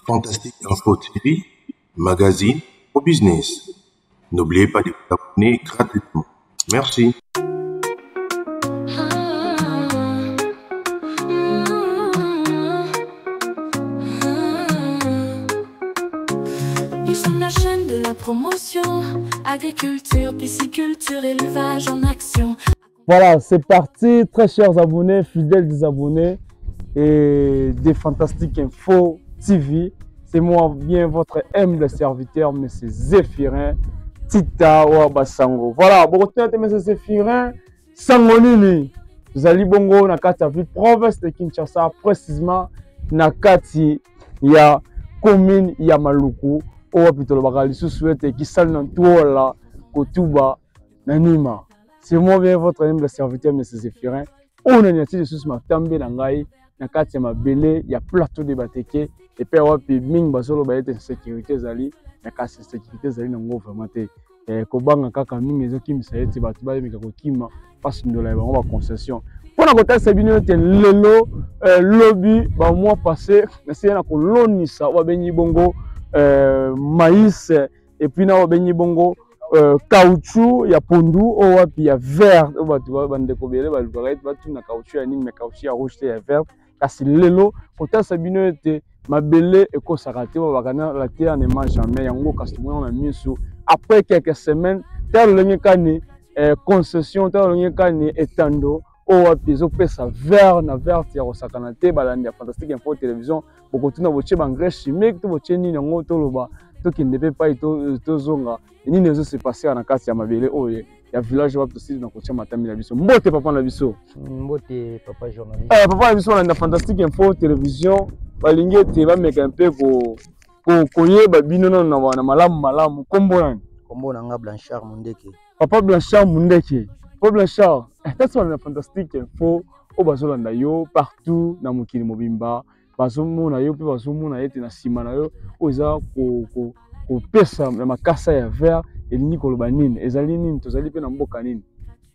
Fantastique Info TV, magazine au business. N'oubliez pas de vous abonner gratuitement. Merci. Ils sont la chaîne de la promotion, agriculture, pisciculture, élevage en action. Voilà, c'est parti, très chers abonnés, fidèles des abonnés et des Fantastique Info TV. C'est moi, bien votre humble serviteur, M. Zéphirin Tita Wabasango. Voilà, bon, M. Zéphirin Sangonini. Tozali bongo na kati ya ville province de Kinshasa, précisément na kati ya commune ya Maluku, oyo wapi tolobaka lisusu ete kisali na ntuola kotuba na nima. C'est moi bien votre humble serviteur M. Zéphirin. Oyo na niati lisusu matambe na ngai na kati ya mabele ya plateau de Bateke epai wapi mingi bazoloba ete insécurité ezali na kasi insécurité ezali nango vraiment te. Eh, kobanga kaka mingi ezokimisa ete bato bayemeka kokima basundola ya bango baconcession mpo na kotalisa bino ete lelo eh, lobi bamois passé nasili na kolonisa oyo babengi bongo eh, maïs epuis na oyo babengi bongo caoutchouc ya pondu oyo wapi ya vert oyo bato bandeko bele balukaka ete batuna caoutchouc ya nini mais caoutchouc ya rouge te ya vert. Kasi lelo kotalisa bino ete mabele ekosaka te, babaka na la terre ne ment jamais. Yango kasi tomona na miso après quelques semaines, tala lolenge kani concession, tala lolenge kani etando oyo wapi ezopesa vert na verte ya kosakana te. Balandi ya Fantastique Info Télévision, bokotuna botie ba engrais chimique to botie nini yango, toloba tokende mpe pai tozonga nini ezo se passer na kati ya mabele oyo ya village wapi tosili na kotia matambi na biso. Mbote papa na biso. Mbote papa journaliste. Papa na biso na Fantastique Info Télévision balingi ete bameka mpe koyeba bino nano na malamu malamu. Kombo nani? Kombo na nga Blanchard Mundeke. Papa Blanchard Mundeke. Papa Blanchard, tasi na Fantastique Info oyo bazolanda yo partout na mokili mobimba, bazomona yo mpe bazomona ete na nsima na yo oyo eza kopesa na makasa ya vert elingi koloba nini? Ezali nini? Tozali mpe na mboka nini?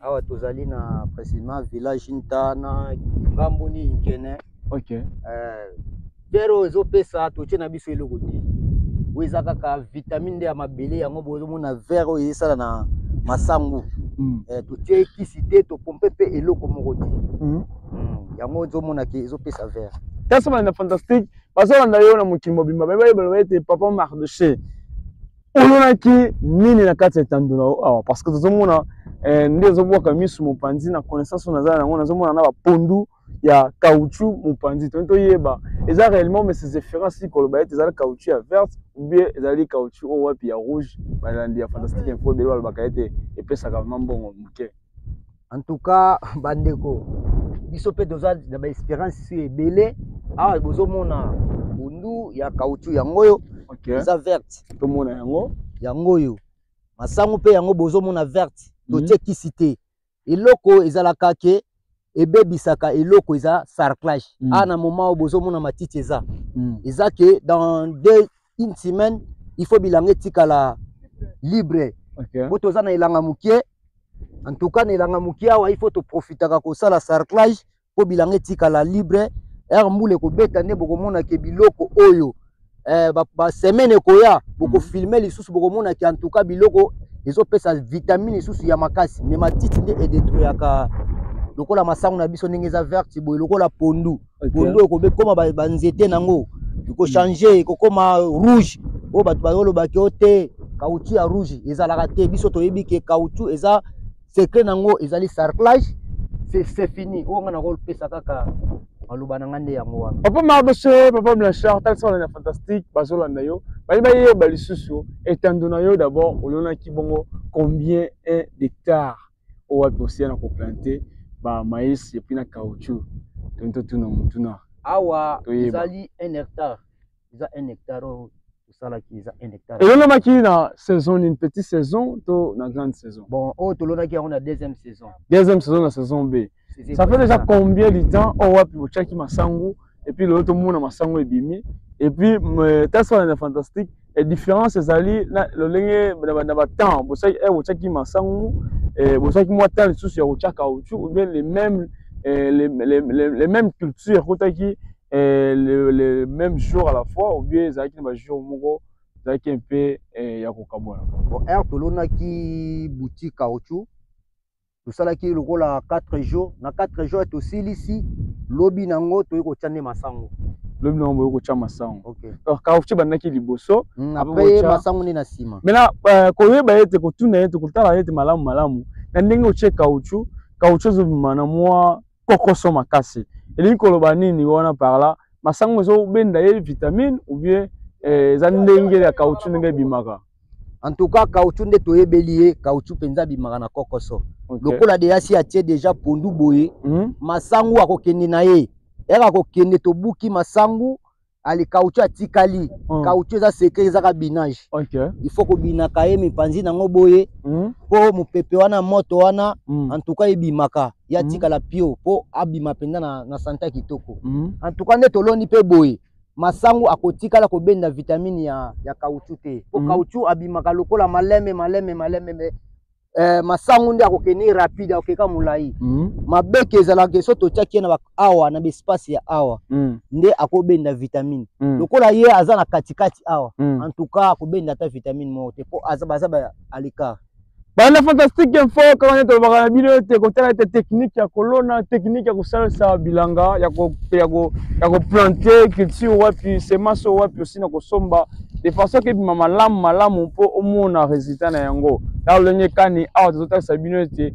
Awa tozali na précisément village Ntana, ngambo ni Nkene. Vert oyo ezopesa totie na biso eloko te. Oyo eza kaka vitamine nde ya mabele yango bozomona vert oyo esala na masangu. Totie kisi te, topompe mpe eloko moko te. Yango ozomona ke ezopesa vert. Tasa na Fantastique bazolanda yo na mokili mobimba, bayeba bayeba ete papa Mardoché olonaki nini na kati ya etando na yo awa, parce que tozomona nde ezobwaka misu mopanzi na connaissance oyo naza nango, nazomona na bapondu ya caoutchouc mopanzi. Tolingi toyeba eza réellement mais ces références si koloba ete ezali caoutchouc ya verte ou bien ezali caoutchouc oyo wapi ya rouge. Balandi ya Fantastique Info ebele balobaka ete epesaka vraiment mbongo moke. En tout cas bandeko biso mpe toza na ba espérance si ebele. Awa bozomona pondu ya caoutchouc yango oyo eza verte, tomona yango yango oyo masangu mpe yango bozomona verte, totie kisi te. Eloko ezalaka ke ebebisaka eloko eza sarclage. A na moment oyo bozomona matiti eza eza ke dans deux une semaine il faut bilanga etikala libre. Po toza na elanga mokie, en tout cas na elanga mokie awa il faut toprofitaka kosala sarclage po bilanga etikala libre. Air mbula ekobeta nde bokomona ke biloko oyo ba semaine ekoya bokofilme lisusu, bokomona ke en tout cas biloko ezopesa vitamine lisusu ya makasi. Mais matiti nde edetruaka lokola masangu na biso ndenge eza verte boye, lokola pondu. Pondu ekobekoma ba nzete nango ekochange, ekokoma rouge. Oyo bato bazolobaki oyo te caoutchouc ya rouge ezalaka te. Biso toyebi ke caoutchouc eza secret nango ezali sarclage, c'est fini. Oyo nga nakopesa kaka maloba na nga nde yango wana. Papa Mardoché, papa Blanchard, talisa wana na Fantastique bazolanda yo, bayebi bayeba lisusu etando na yo. D'abord olonaki bongo combien un d'hectare oyo wapi osia na koplante ba maïs et puis na caoutchouc? Tonto tuna mutuna. Awa Toyeba. ezali 1 hectare, eza 1 hectare oyo tosalaki, eza 1 hectare. Elonamaki na saison nini? Petite saison to na grande saison? Bon, oyo tolonaki yango na deuxième saison. Deuxième saison na saison B. Saison Ça fait déjà B. combien de temps oyo wapi botiaki masangu et puis lelo tomona masangu ebimi et puis tasa na Fantastique et différence ezali na lolenge na ba temps botiaki, botiaki masangu, botiaki mwa temps lisusu ya kotia caoutchouc ou bien les mêmes, les, les, les, les mêmes cultures kotaki. le même jour à la fois ou bien ezalaki na bajour moko ezalaki mpe ya kokabwana? Bon, heure tolonaki boutique caoutchouc, tosalaki lokola 4 jours. Na 4 jours tosilisi, lobi nango toyei kotia nde masango. Lobi nango boyei kotia masango. Donc caoutchouc ebandaki liboso. Après masango nde na nsima. Maintenant, koyeba ete kotuna ete kotala ete malamu malamu na ndenge otie caoutchouc, caoutchouc ezobima na mwa kokoso makasi. Elingi koloba nini wana? Par là masango ezobenda ye vitamine ou bien eza ndenge ya caoutchouc ndenge ebimaka? En tout cas, caoutchouc nde toyebeli ye, caoutchouc mpenza abimaka na kokoso. Lokola deya si atie déjà pondu boye, masangu akokende na ye ere akokende, tobuki masangu ale, caoutchouc atikali. Caoutchouc eza secret, ezaka binage. Il faut kobinaka ye mipanzi nango boye mpo mopepe wana, moto wana, en tout cas ebimaka, ye atikala pio mpo abima mpenza na sante ya kitoko. En tout cas, nde toloni mpe boye, masangu akotikala kobenda vitamine ya caoutchouc te, mpo caoutchouc abimaka lokola maleme maleme maleme, mais masangu nde akokende rapide, akokeka molai. Mabeke ezalaka so totiaki ye na awa na baespace ya awa, nde akobenda vitamine. Lokola ye aza na katikati awa, en tout cas akobenda ata vitamine moko te, mpo aza baza ba à l'écart. Bana Fantastique Info, kaka nde tolobaka na bino ete kotala ete technique ya kolona, technique ya kosalisa bilanga, ya koplante culture wapi, semence oyo wapi osi na kosomba, de façon ke ebima malamu malamu mpo omona résultat na yango. Na lolenge kani awa tozotalisa bino ete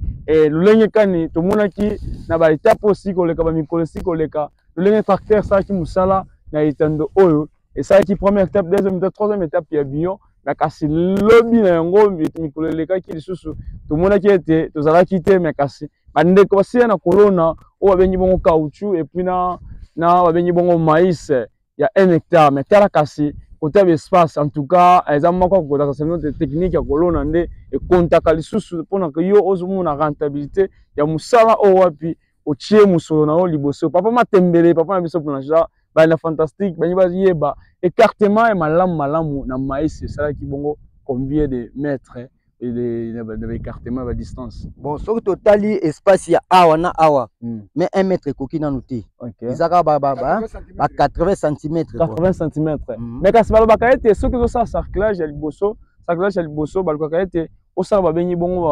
lolenge kani tomonaki na baetape oyo esili koleka, bamikolo esili koleka, lolenge tracteur esalaki mosala na etando oyo, esalaki première étape, deuxième étape, troisième étape ya billon na. Kasi lobi na yango, mikolo elekaki lisusu, tomonaki ete tozalaki te, mais kasi bandeko basiya na kolona oyo babengi bongo caoutchouc et puis na babengi bongo maïs ya 1 hectare. Mais tala kasi kota baespace, en tout cas eza moko kokotaka seulement technique ya kolona nde ekontaka lisusu mpona yo ozomona rentabilité ya mosala oyo wapi otie mosolo na yo liboso. Papa Matembele, papa na biso Blanchard, bana Fantastique bangi bayeba écartement ya malamu malamu na maïs esalaki bongo combien de mètres et de écartement ya distance? Bon, soki totali espace ya awa na awa, mais 1 mètre ekoki nanu te. Eza kaka ba 80 cm. 80 cm. Mais kasi balobaka ete soki ozosala sarclage ya liboso, sarclage ya liboso balukaka ete osala babengi bongo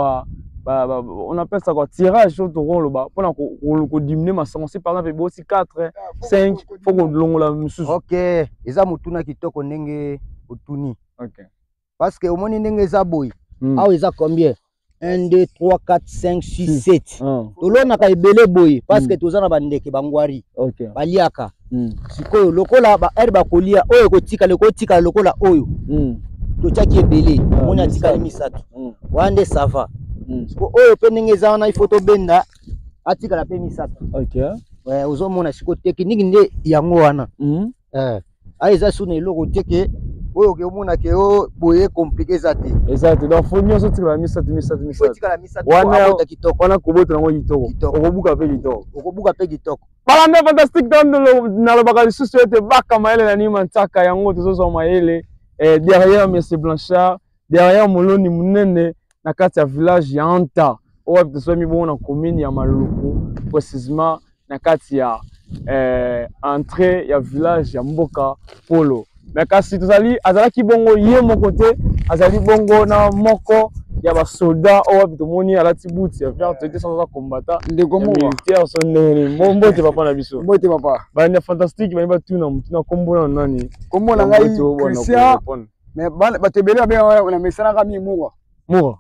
on appelle ça quoi, tirage oyo tokoloba mpona kodiminuer masango. Si par exemple ebosi 4, 5, faut kolongola mosusu. Ok, eza motuna kitoko ndenge otuni. Parce que omoni ndenge eza boye, awa eza combien? 1, 2, 3, 4, 5, 6, 7. Tolonaka ebele boye parce que toza na bandeke bangwari. Baliaka. Sikoyo lokola ba heure bakolia, oyo ekotikala ekotikala lokola oyo totiaki ebele, omoni atikali misato. Wana nde ça va. Siko oyo mpe ndenge eza wana, il faut tobenda atikala mpe misato. Ozomona sikoyo technique nde yango wana. Aya eza su na eloko te ke oyo oke omona ke o boye compliqué, eza te. Eza te. Donc faut nyonso otikala misato misato misato. Otikala misato. Wana abota kitoko. Wana kobota yango kitoko. Kitoko. Okobuka mpe kitoko. Okobuka mpe kitoko. Balanda Fantastique, ntango nalobaka lisusu ete baka mayele na nima ntaka yango tozozwa mayele derrière monsieur Blanchard, derrière moloni monene na kati ya village ya Anta oyo wapi tozwami bongo na commune ya Maluku, précisément na kati ya entrée ya village ya mboka Polo. Mais kasi tozali, azalaki bongo ye moko te, azali bongo na moko ya basoldat oyo wapi tomoni alati boot ya vert te, sans aza combattant. Ndeko ya militaire so ndenge nini. Mbote papa na biso. Mbote papa. Balandi ya Fantastique baye batuna motu na kombo na nani? Kombo na ngai Christian, mais bato ebele babengaka na mesanaka mingi Mura. Mura.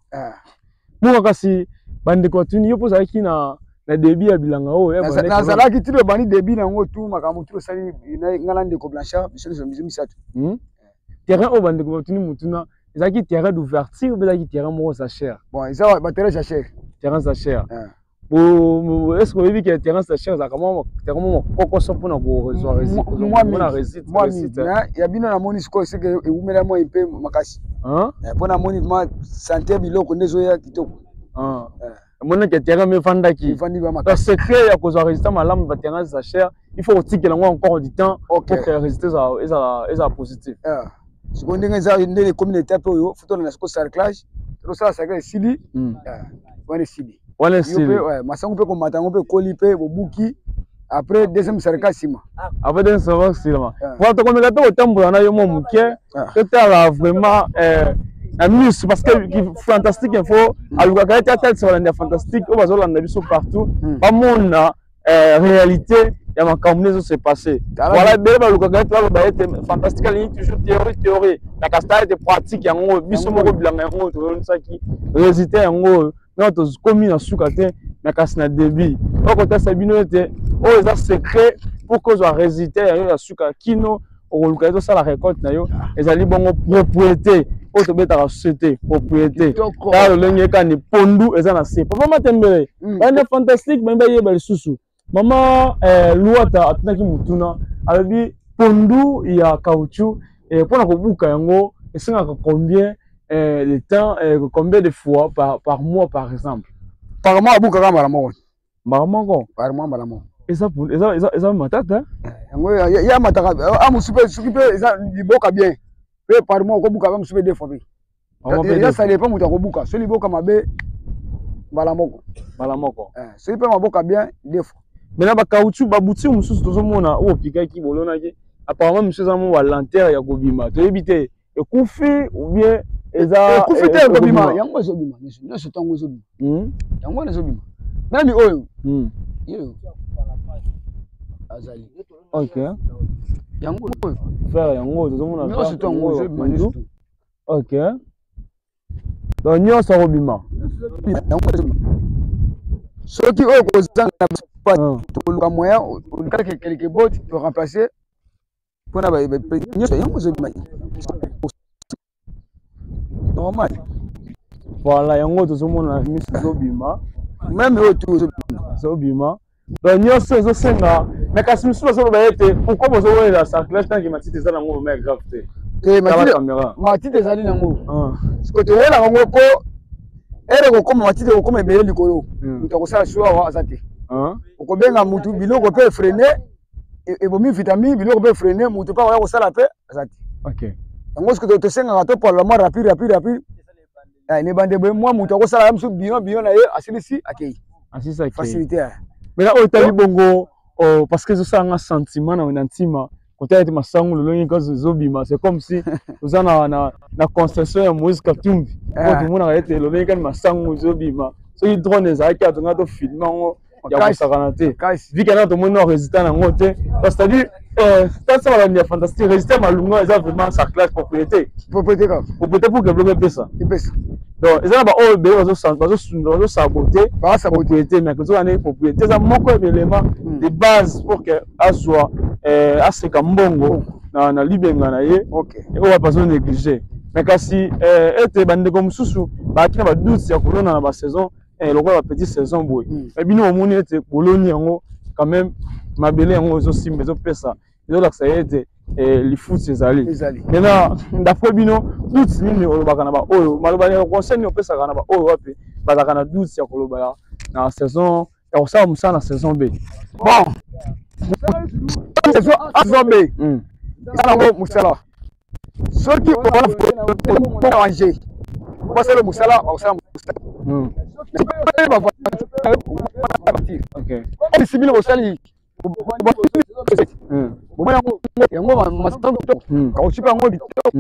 Mura, kasi bandeko batuni yo mpo ozalaki na début ya bilanga oyo? Nazalaki ti lobandi début nango, tu makambo tu osali ngai na ndeko Blanchard, biso nyonso biso misato. Terrain oyo, bandeko batuni motuna, ezalaki terrain d'ouverture mpe ezalaki terrain moko jachère? Bon, eza baterrain jachère. Terrain jachère. Est ce que oyebi ke terrain jachère ezalaka mwa terrain moko kokoso mpona kozwa mona réussite? Ya bino namoni sikoyo seke ewumela mwa mpe makasi, mpo namoni ma sante biloko nde ezoya kitoko. Emonaki terrain me efandaki. Efandi ba makasi. Secret ya kozwa résultat malamu, baterrain jachère, il faut kotikela yango encore du temps pour que résultat ezala positif. Sikoyo ndenge eza, ndenge ekomi na etape oyo, faut tolanda sikoyo sarclage. Tosala sarclage, esili wana, esili. Wana esili. Masango mpe komata yango mpe ekoli mpe bobuki. Après deuxième sarka nsima. Après deuxième sarka nsima. Voilà, tokomeka mpe kotambola na yo mwa moke, totala vraiment na miso, parce que Fantastique Info alukaka ete atalisa balandi ya Fantastique oyo bazolanda biso partout, bamona réalité ya makambo nde ezose passe. Voilà, ebele balukaka ete baloba ete Fantastique alingi toujours théorie, théorie, na kasi tala ete pratique yango oyo biso moko bilanga yango oyo toyonisaki résultat yango oyo. Non, tokomi na suka te, mais kasi na début oyo kotasa bino ete oyo eza secret pour kozwa résultat ya yo ya suka kino okoluka ye tosala récolte na yo, ezali bongo propriété oyo tobetaka société propriété. Tala lolenge kani pondu eza na se. Papa Matembele, bande Fantastique bangi bayeba lisusu mama Luata atunaki motuna, alobi pondu ya caoutchouc, mpona kobuka yango esengaka combien de temps, combien de fois par mois, par exemple? Par mois abukaka mbala moko. Mbala moko? Par mois mbala moko. Eza matata. Yango ya mataka amosu mpe soki mpe eza liboka bien mpe par mois okobuka ba mosu mpe deux fois mpe. Eza sale mpe moto akobuka soki liboka mabe mbala moko. Mbala moko. Soki mpe maboka bien, deux fois. Maintenant, bacaoutchouc, babouture mosusu tozomona oyo opikaki, bolonaki, apparemment mosusu eza mo balenteur ya kobima, toyebi te ekufi ou bien eza ekufi te, ekobima. Yango ezobima nyonso, ntango ezobima yango wana ezobima nani oyo yeyo azali. Yango oyo. Frère, yango tozomona. Nyonso ntango ezobima nyonso. Ok, donc nyonso akobima. Yango ezobima. Soki oyo kozanga, toluka moyen, oluka quelque bote to remplacer mpona nyonso. Yango ezobima normal. Voilà, yango tozomona miso ezobima. Même oyo tu ezobima. Ezobima, donc nyonso ezosenga. Mais kasi mosusu bazoloba ete pourquoi bozowelela sarclage tant que matiti eza nango vraiment grave te? Te, matiti ezali nango siko towelaka yango mpo ere kokóma matiti ekokóma ebele likolo. Moto akosala su awa aza te. Okobenga mutu, biloko mpe efreiner, ebomi vitamine, biloko mpe efreiner, motu mpe akoya kosala mpe aza te. Yango soki tosengaka topola mwa rapide, rapide, rapide na ebande boye, mwa moto akosala mosusu bion bion na ye, asilisi, akei. Facilité. Maintenant, oyo etali bongo, parce que ezosalanga sentiment na ntima kotala ete masango lolongi kasi ezobima, c'est comme si oza na construction ya Moïse Katumbi oyo tomonaka ete lolongi kani masango ezobima. Soki drone ezalaki, atonga tofilmer yango ya kosakana te. Vika na tomoni na résultat nango te, c'est-à-dire tasa balandi ya Fantastique, résultat malunga eza vraiment sarclage propriété. Propriété kaka. Propriété pour que biloko epesa. Epesa. Donc eza na baoyo ebele bazosaboter propriété, mais kozoka ndenge propriété eza moko ya élément de base pour que azwa, aseka mbongo na libenga na ye oyo bazo négliger. Mais kasi ete bandeko mosusu bayaki na badoute ya kolona na basaison lokola bapetite saison boye, bino omoni ete boloni yango quand même, mabele yango ezosimba, ezopesa, ezolakisa ye ete lifuti ezali. Maintenant, d'après bino, doute nini olobaka na baoyo, maloba ya conseil nini opesaka na baoyo wapi bazalaka na doute ya koloba na saison ya kosala mosala na saison B? Bon, saison B eza nango mosala. Soki arranger basala mosala, bakosala mosala. Bisi bino bosali yango masanga kausi mpe yango kitoko,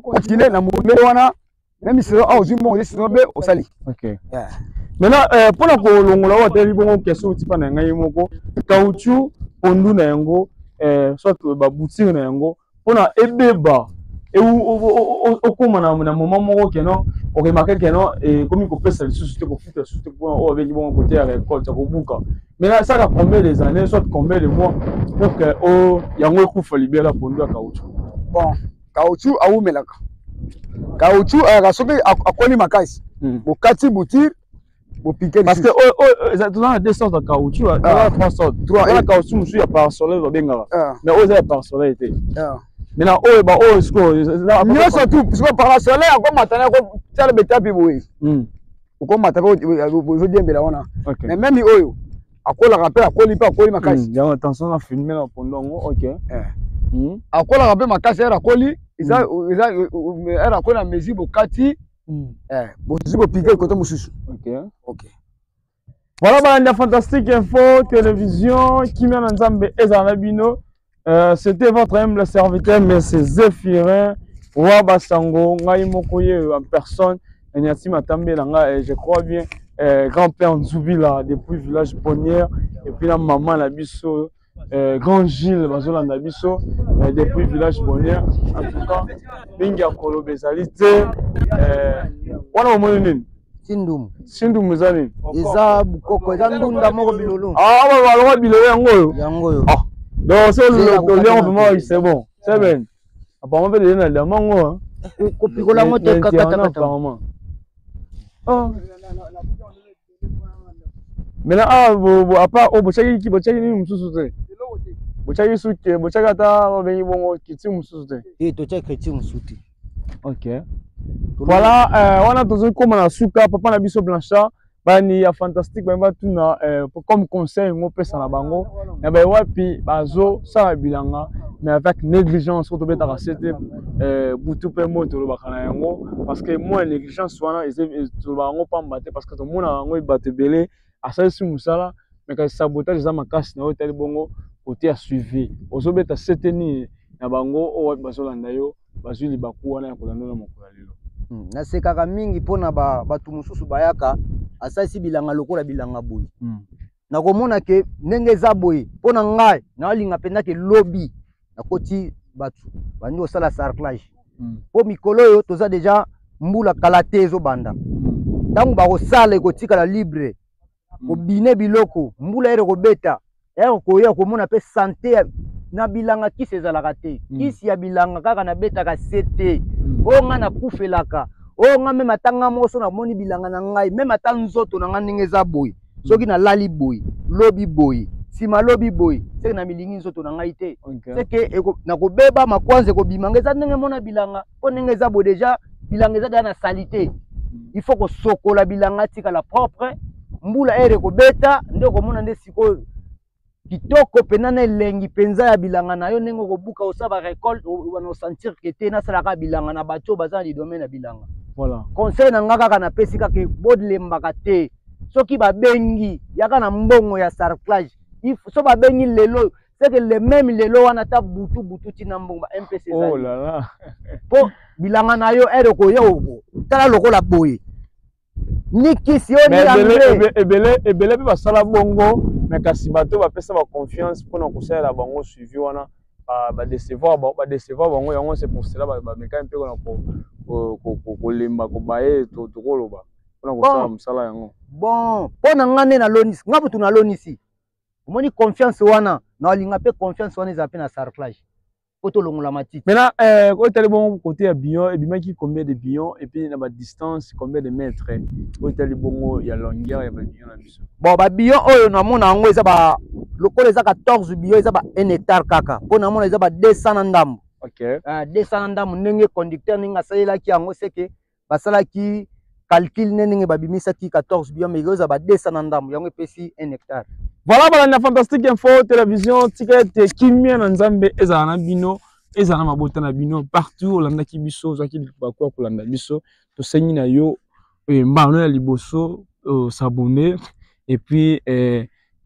continue na molele wana. Même saison A ozwi mbongo, saison B osali. Maintenant, mpona kolongola oyo atali bongo question oti mpa na ngai moko, caoutchouc, pondu na yango, soit babouture na yango, mpona ebeba, okóma na moment moko keno oremarquer keno ekomi kopesa lisusu te, kofuta lisusu te, mpona oyo babengi bongo côté ya récolte ya kobuka. Maintenant, esaka combien des années, soit combien de mois pour que yango ekufa libela, pondu ya caoutchouc? Bon, caoutchouc awumelaka. Caoutchouc ayaka soki akoli makasi, bokati bouture, bopiquer. Parce que oyo toza na deux sortes ya caoutchouc, toza na trois sortes. Toza na caoutchouc mosusu ya pare-soleil babengaka, mais oyo eza ya pare-soleil te. Maintenant, oyo baoyo sikoyo? Nyonso tu sikoyo pare-soleil akomata na kotiala betapi boye, okomata mpe ozodiembela wana. Mais même oyo akolaka mpe, akoli mpe, akoli makasi. Yango, attention na filme na pondu yango, ok. Akolaka mpe makasi. Ere akoli, eza ere akoli na mesure, bokati, bozwi, bopiquer kote mosusu. Ok. Voilà balandi ya Fantastique Info Télévision, kimia na Nzambe ezala na bino. C'était votre humble serviteur, mais c'est Zéphirin Wabasango, ngai moko ye en personne, Nyati Matambe na et je crois bien grand-père Nzubila depuis village Bonnière et puis la maman na biso grand Gilles bazolanda biso depuis village Bonnière. En tout cas, mingi ya koloba ezali te. Wana omoni nini? Sindumu. Sindumu eza nini? Eza bukoko, eza ndunda moko bilolo. Ah, ba balonga bilolo yango oyo. Yango oyo. Ah. Donc c'est le lion vraiment c'est bon. C'est bien. Apparemment peut na diamant ngo. Hein. Kopikola ngo te kaka kaka. Apparemment. Oh. Maintenant ah bo bo à part oh bochaki ki bochaki nini mususu te. Bochaki suke, bochaki ata babengi bongo kiti mususu te. Eh tochaki kiti mususu te. OK. Voilà, wana tozoki koma na suka papa na biso Blanchard bani ya fantastique ba batuna comme conseil ngo pesa na bango na ba wapi bazo sala bilanga mais avec négligence ko tobeta kasete butu pe moto lo bakana yango parce que moi négligence wana to bango pamba te parce que to mona yango bato ebele asalisi musala mais kasi sabotage eza makasi na yo tali bongo côté ya suivi ozobeta sete nini na bango oyo wapi bazolanda yo bazwi libaku wana ya kolanda na mokolo ya lelo. Nasekaka mingi mpona bato mosusu bayaka asalisi bilanga lokola bilanga boye. Nakomona ke ndenge eza boye mpona ngai naolinga mpenza ke lobi nakoti bato bandi kosala sarclage. Po mikolo oyo toza deja mbula kala te ezobanda. Ntango bakosala ekotikala libre. Kobine biloko mbula ere kobeta ere koya komona pe santé na bilanga kisi ezalaka te. Kisi ya bilanga kaka nabetaka se te. Oyo nga nakufelaka, oyo nga meme ata nga moko so namoni bilanga na ngai, meme ata nzoto na nga ndenge eza boye, soki nalali boye, lobi boye, sima lobi boye, seke na milingi nzoto na ngai te. Seke nakobeba makwanza ekobima nga eza ndenge mona bilanga, po ndenge eza boye deja bilanga eza deja na salité. Il faut kosokola bilanga tikala propre, mbula ere kobeta nde okomona nde sikoyo kitoko pena na elengi penza ya bilanga na yo ndenge okobuka osala ba récolte wana osentir ke te nasalaka bilanga na bato baza na domaine ya bilanga. Voilà. Conseil na nga kaka napesi kaka bolembaka te. Soki babengi yaka na mbongo ya sarclage, so babengi lelo c'est que le même lelo wana ta butu butu tina mbongo ba MPC ezali. Oh là là. Po bilanga na yo ere koya tala lokola boye. Ni kisi yo ni engrais. Ebele ebele pe basala bongo mais kasi bato bapesa ba confiance pona kosalela bango suivi wana ba décevoir ba décevoir bango yango c'est pour cela ba meka mpe kona ko ko kolemba ko baye to tokoloba pona kosala mosala yango. Bon, pona nga nde nalonisi, nga mutu nalonisi. Omoni confiance wana, na olinga pe confiance wana ezala pe na sarclage. Po tolongola matiti. Maintenant, oyo etali bongo côté ya billon, ebimaki combien de billons et puis na ba distance combien de mètres? Oyo etali bongo ya longueur ya ba billons na biso. Bon, ba billons oyo namona yango eza ba lokola eza 14 billons eza ba 1 hectare kaka. Po namona eza ba 200 na ndambo. 200 na ndambo ndenge conducteur ndenge asalelaki yango c'est que basalaki calcul ne ndenge babimisaki 14 billons mais eza ba 200 na ndambo yango epesi 1 hectare. Voilà balandi ya Fantastique Info Télévision, tika ete kimia na Nzambe ezala na bino, ezala na mabota na bino partout olandaki biso, ozwaki libaku ya kolanda biso, tosengi na yo mbano ya liboso s'abonner et puis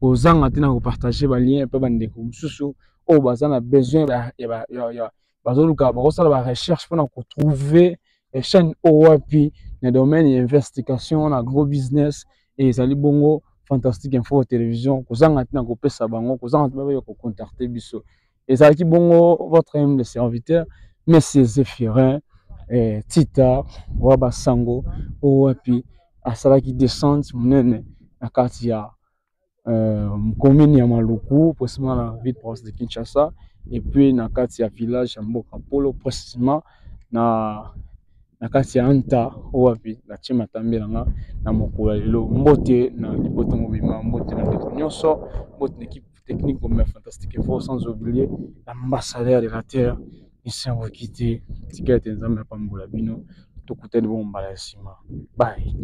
kozanga te na kopartager ba lien pe bandeko mosusu oyo baza na besoin ya bazoluka bakosala ba recherche mpona kotrouver chaîne oyo wapi na domaine ya investigation na gros business et ezali bongo Fantastique Info Télévision kozanga te na kopesa bango kozanga te bayoka kocontacter biso ezalaki bongo votre humble serviteur Monsieur Zéphirin Tita wa basango oyo wapi asalaki descente monene na kati ya commune ya Maluku précisément na ville province de Kinshasa et puis na kati ya village ya Mboka Polo précisément na kati ya Anta oyo wapi natie matambe na nga na mokolo ya lelo. Mbote na libota mobimba, mbote na ndeko nyonso, mbote na équipe technique comme Fantastique Info, sans oublier l'ambassadeur de la terre Lucien Bokite. Tika ete Nzambe apambola bino, tokutani bongo mbala ya nsima. Bye.